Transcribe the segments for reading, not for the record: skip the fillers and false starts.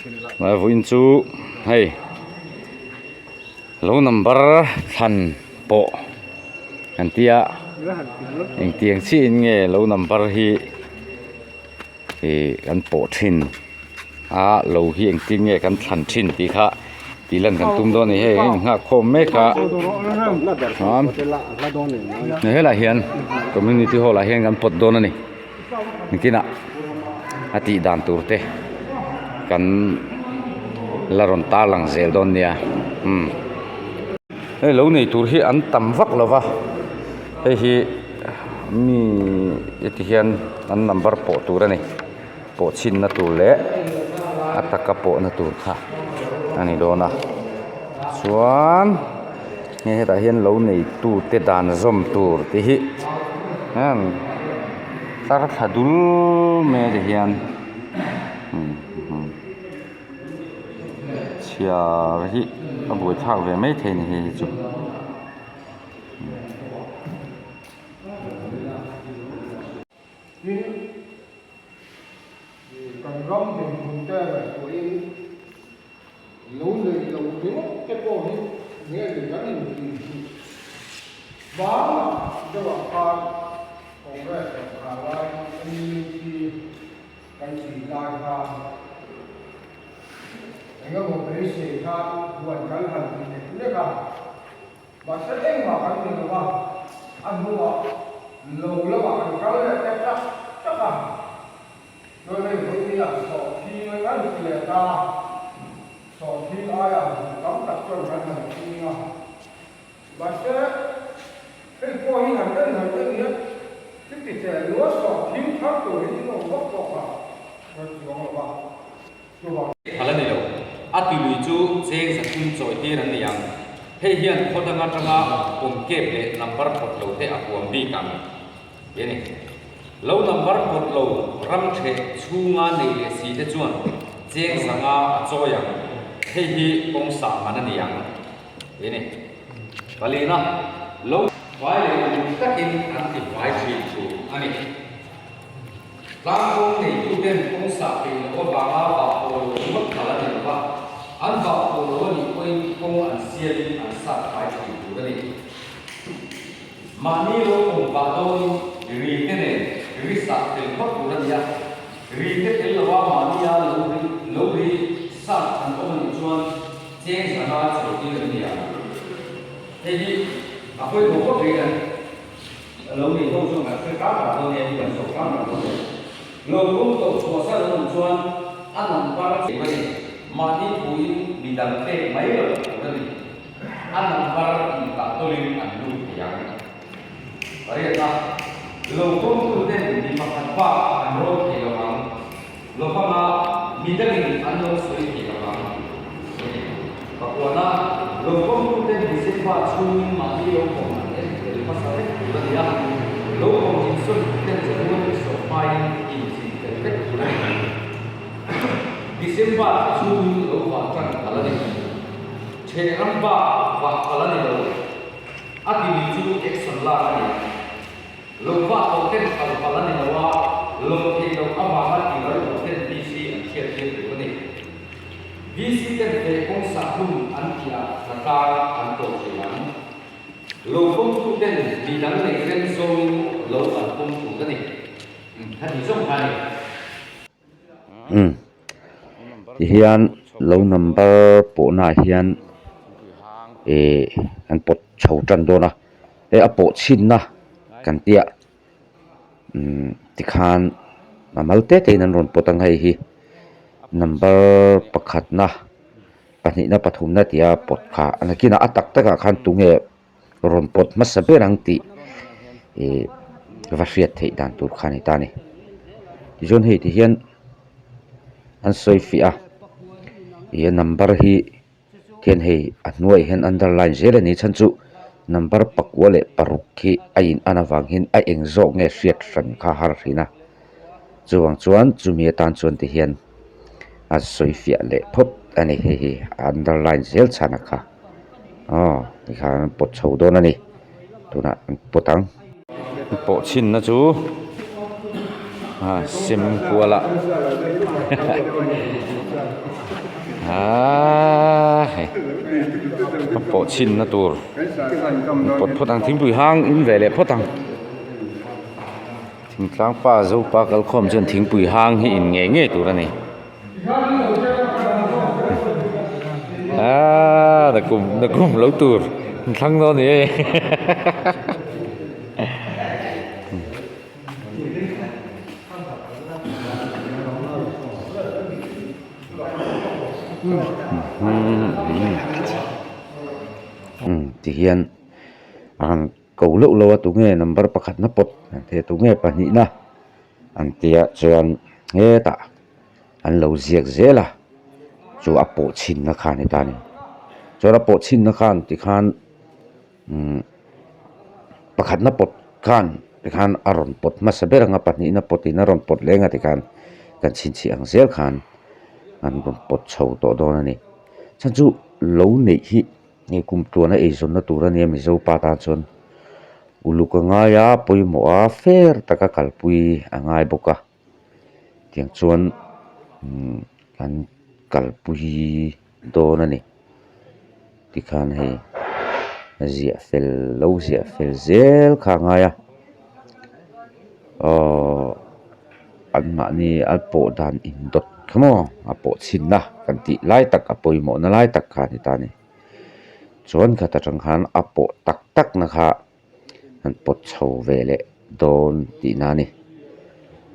Vawiin chu hei lo number thlan pawh an tia engtiang chiah in nge lo number hi ih kan pawh thin a lo hi engtin nge kan thlan thin tih kha tih lan kan tum dawn a ni hei a inghak khawm mek a chuan helaiah hian community hall ah hian kan pawt dawn a ni. Nikinah a tih dan tur te kan la rawn tarlang zel dawn nia umm hei lo nei tur hi an tam vak lo va hei hi mi heti hian an number pawh tur a ni pawh chhinna tur leh a taka pawhna tur kha a ni dawn a chuan. Hei hetah hian lo neitu te dan zawm tur tih hi em tar thla dul mai a ti hian chhiar hi a buaithlak ve maithei a ni hei hi chu. Tin, kan ram dinhmun te ngaihtuahin Lo nei lo ringawt te pawh hi nge ni kan intih hi bang deuhah khan Congress sorkar lai NUP kan tih lai khan eng emaw beisei khan huan kan han ti nek nek a, mahse engmah kan ni lo a, a hnuah lo lamah kan kal leh ta tak tak a. Chuan hei vawinia sawhthing a kan ti leh ta a, sawhthing aia hmu tam tak chuan kan han ching a. Mahse, hei pawh hi han en han en hian chuti che lua sawhthing thar tur hi in awm vak tawk a hre chuang lo va, chuvang. Phal a ni lo. A tilui chu cheng zathum chawi tir an ni ang. Hei hian khaw dang atanga awm kep leh number pawt lo te a huam bik ang. Ti a ni. Lo number pawt lo ram theh chhunga nei leh si te chuan cheng zanga a chawi ang, hei hi kawng sah man a ni ang. Ti a ni. Palina, lo vai leh uluk takin an ti vai thin tur a ni. Tlangkawng neituten kawng sah peih loh avanga vah pawh lo ringawt phal a ni lo va, an vah pawh lo a nih pawhin kawng an sialin an sat fai thin tur a ni. Mahni lo awm pah dawnin ri te nen ri sah tel phawt tur a ni a, ri te tel lova mahnia lo ri lo ri sat an awm a nih chuan cheng zanga chawi tir an ni ang. Hei hi a pawimawh phawt rih a ni. Lo nei ho chuan kan hre kar kar dawn nia, kan zawh kar kar dawn nia. Lo kawng tawh chhuah san an awm chuan a number a chei a ni. Mahni thuin midang pek mai loh tur a ni. A number intah tawlin an lut thei ang. Pariatna, Lo kawngtuten mi pakhat bak an rawn thei lo ang. Lovanga mi dangin an lo sawi thei lo ang. Pakuana, Lo kawngtuten December chhungin mahni lo kawm an en fel hmasa vek tur a ni a. Lo kawm insawitu-ten January sawhmain inchhin fel vek tur a ni. December thla chhungin lo vah tan phal a ni. Chheh ram bak vah phal a ni lo. A timi chu action lak a ni ang. Lo vah tawh ten phal phal a ni lo a, lo theih loh avanga ti ral lo ten VC an hriat tir tur a ni. VC ten feh kawng sah hun an tihah hnatlang an tawh thei ang. Lo pawmtu ten mi dang neih rem zawngin lo an pawm tur a ni. Khati zawng kha a ni. Umm tihian lo number pawhnaah hian ihh an pawt chho tan dawn a hei a pawh chhinna kan tia umm tikhan a mal te te in an rawn pawt ang hei hi number pakhatna pahnihna pathumna tia pawt kha a nakinah a tak takah khan tunge. rawn pawt hmasa ber ang tih ih va hriat theih dan tur kha a ni ta a ni tichuan hei ti hian an sawi fiah a ih a number hi khian hei a hnuaiah hian underline zel a ni chhan chu number pakua leh paruk khi a in an avang hian a eng zawk nge hriat hran kha a har thin a chuvang chuan chumi atan chuan ti hian a sawi fiah leh phawt a ni hei hi a underline zel chhan a kha. Aw tikhan an pawt chho dawn a ni tunah an pawt ang. Pawh chhinna chu a sem kual a. Aaaa hei a pawh chhinna tur pawt phawt ang thingpui hang in ve leh phawt ang thingtlang pa zopa kalkhawm chuan thingpui hang hi in ngei ngei tur a ni aaaa nakum nakum lo tur an thlang dawn a ni hei. Ti hian a han ko loh loh a tunge number pakhatna pawt an tia tunge pahnihna an tia chuan hetah an lo ziak zel a chu a pawh chhinna kha a ni ta a ni chuan a pawh chhinna khan tikhan. Umm pakhatna pawt khan tikhan a rawn pawt hmasa ber ang a pahnihna pawtin a rawn pawt leh ang a tikhan kan chhinchhiah ang zel khan an rawn pawt chho tawh dawn a ni. Chhan chu lo neih hi hei kum tluana eizawnna tur a nia Mizo pa tan chuan uluk a ngai a pawimawh a fair taka kalpui a ngai bawk a tiang chuan umm an kalpui dawn a ni tikhan hei ziah fel lo ziah fel zel kha a ngai a aww anmahni a pawh dan indawt kha maw a pawh chhinna kan tih lai tak a pawimawhna lai tak kha a ni ta a ni chuan khat atang khan a pawh tak tak na kha. an pawt chho ve leh dawn tihna a ni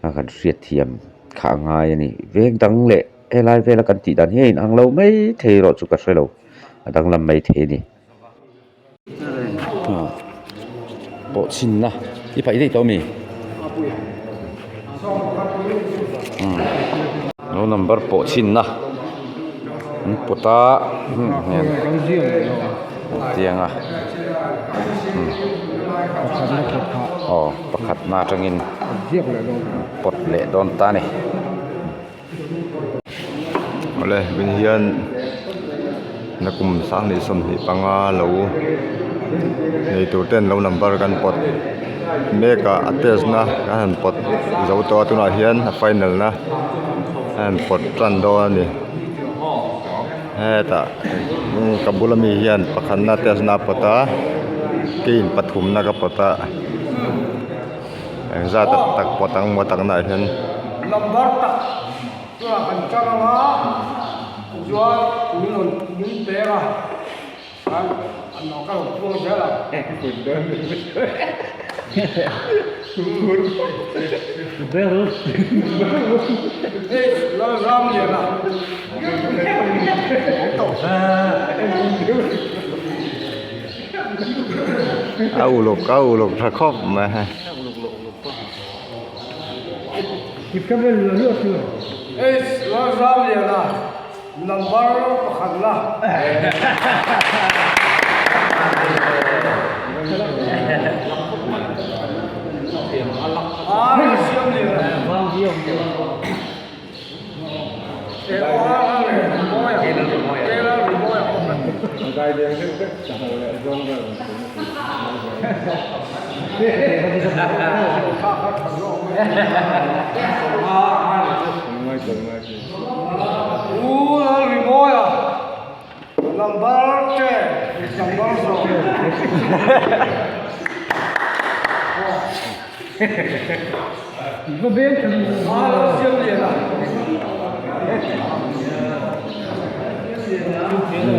a kan hriatthiam kha a ngai a ni veng dang leh helai vela kan tih dan hi a inang lo mai thei erawh chu ka hre lo a danglam mai thei a ni. Pawh chhinna i paih daih tawh ami? No number pawh chhinna an pawt a tiang a aw pakhatna atangin pawt leh dawn ta a ni. Awle tun hian nakum 2025 lo nei tur ten lo number kan pawt mek a a test na kan han pawt zo tawh a tunah hian a final na a han pawt tan dawn a ni hetah ka bula mi hian pakhatna test na a pawt a keiin pathumna ka pawt a. Engzat tak pawt ang maw takna ah hian. Number tak tunah kan chang ang a, chuan min rawn min pek a, khan an lo ka lo puang zel ang. Hei Lalramliana. A uluk a uluk tha khawp mai hei. H Lalzamliana number pakhat la. R Siamliana.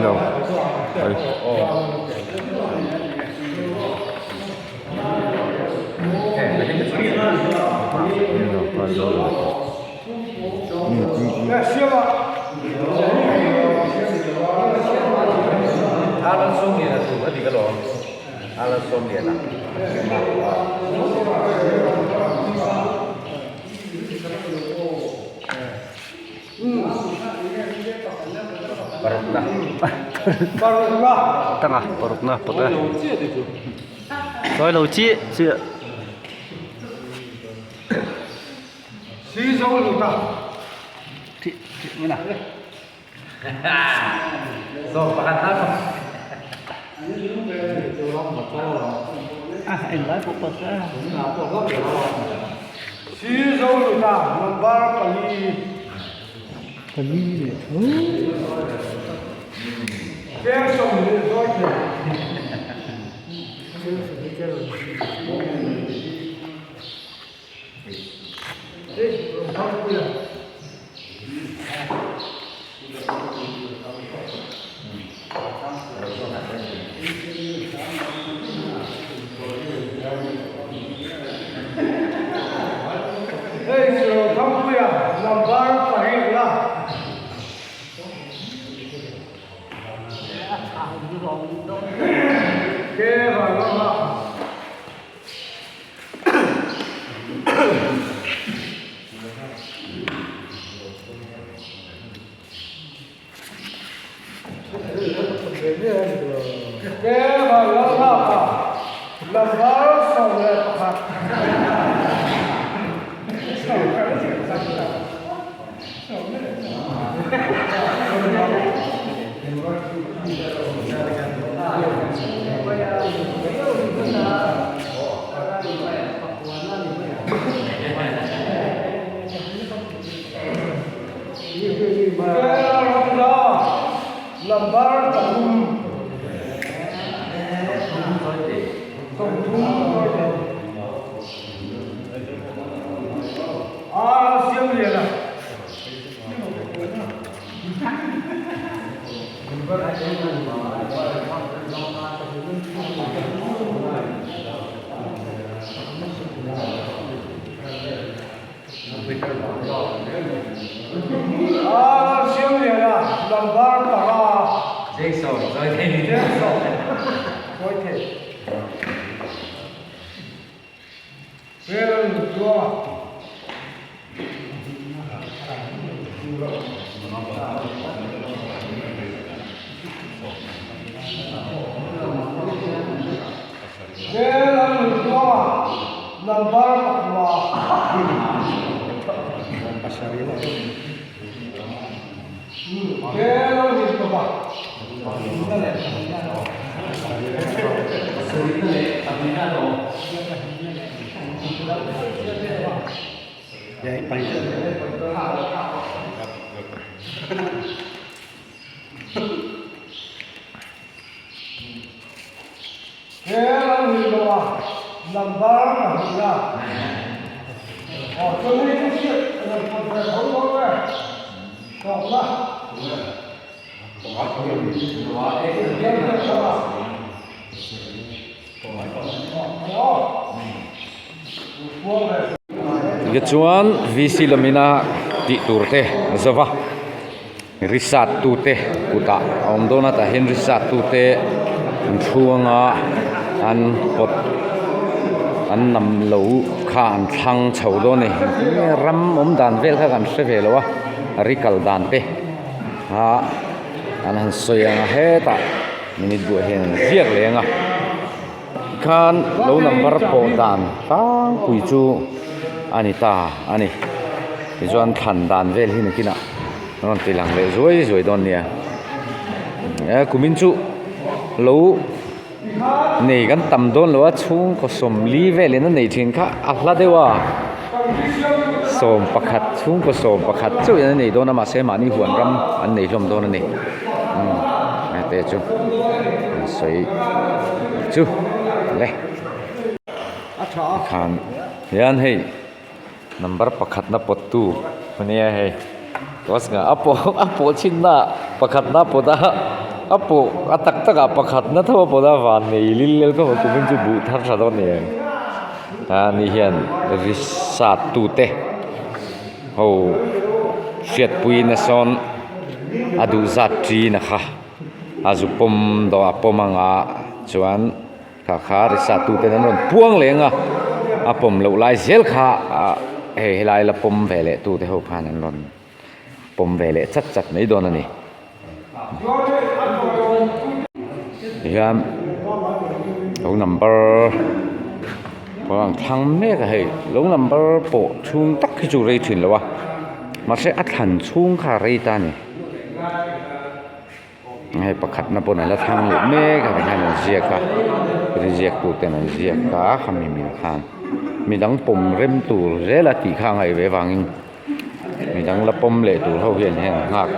No. Tanga parukna pawt a sawi lo chiah chiah. Tichuan VC lamina tih tur te a zo va risat tute kutah a awm dawn a tah hian risat tute an thu anga an pawt an nam lo kha an thlang chho dawn a ni ram awm dan vel kha kan hre ve lo a a ri kal dan te ah an han sawi ang a hetah minute buah hian an ziak leh ang a tikhan lo number pawh dan tlangpui chu a ni ta a ni tichuan thlan dan vel hi nakinah an rawn ti lang leh zuai zuai dawn nia eh kumin chu lo nei kan tam dawn lo a chhungkaw sawmli velin a nei thin kha a hla deuh a sawmpakhat chhungkaw sawmpakhat chauhin a nei dawn a mahse mahni huan ram an nei hlawm dawn a ni umm hete chu an sawi chu le khan hian hei. Number pakhatna pawttu a nia hei Tosnga a pawh a pawh chhinna pakhatna a pawt a a pawh a tak takah pakhatna tho a pawt a van nei lil lel khawp a kumin chu buh thar tha dawn a ni ang a ni hian risat tute ho hriatpuina sawn a duh zat ṭin a kha a zu pawm dawh a pawm anga chuan. Kha kha risa tuten an rawn puang leh ang a, a pawm loh lai zel kha ah hei helai la pawm ve leh tute ho khan an rawn pawm ve leh chat chat mai dawn a ni. Tihian lo number pawh an thlang mek a hei lo number pawh chhung tak hi chu rei thin lo a mahse a thlan chhung kha a rei ta a ni. Hei pakhatna pawn a la thlang leh mek a tikhian an ziak a ziak tu ten an ziak a khami mil khan midang pawm rem tur zel a tih kha a ngaih ve avangin midang la pawm leh tur ho hian heng an nghak.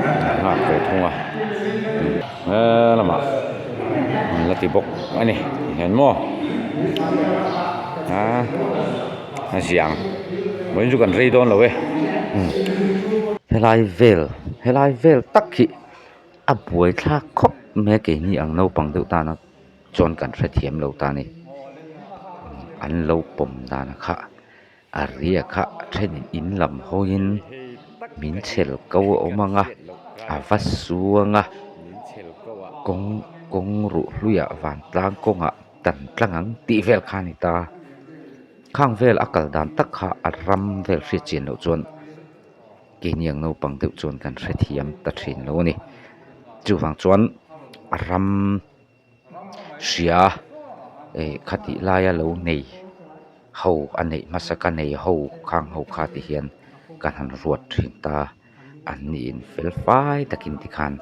an nghak ve thung a he lamah an la ti bawk a ni tihian maw a a ziang vawiin chu kan rei dawn lo e helai vel helai vel tak hi a buai thlak khawp mai a keini ang naupang deuh tana chuan kan hrethiam lo ta a ni an lo pawm dan kha a riak a thenin in lam hawiin min chhel ko a awm ang a a va suang a kawng kawng ruh hluiah vantlang kawngah tan tlang ang tih vel kha a ni ta khang vel a kal dan tak kha a ram vel hriat chian loh chuan. Keini ang naupang deuh chuan kan hrethiam ta thin lo a ni. Chuvang chuan a ram hria eh khatih laia lo nei ho a neih hmasa ka nei ho khang ho kha ti hian ka han ruat thin ta an niin fel fai takin tikhan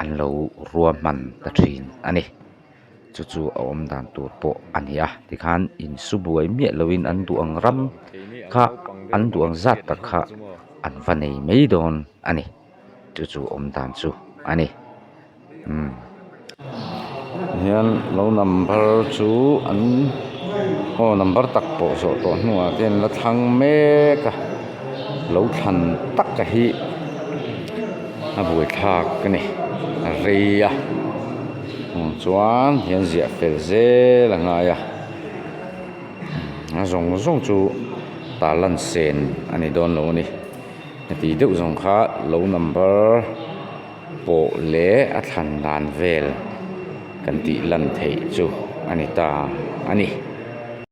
an lo ruahman ta thin a ni. Chu chu a awm dan tur pawh a ni a tikhan insu buai miah loin an duh ang ram kha an duh ang zat tak kha an va nei mai dawn a ni chu chu awm dan chu a ni umm. Hian lo number chu an aw number tak pawh zawh tawh hnuah te an la thlang mek a lo thlan tak a hi a buaithlak a ni a rei a. Chuan hian ziah fel zel a ngai a a zawng zawng chu tarlan sen a ni dawn lo a ni heti deuh zawng kha lo number pawh leh a thlan dan vel kan tih lan theih chu a ni ta a ni.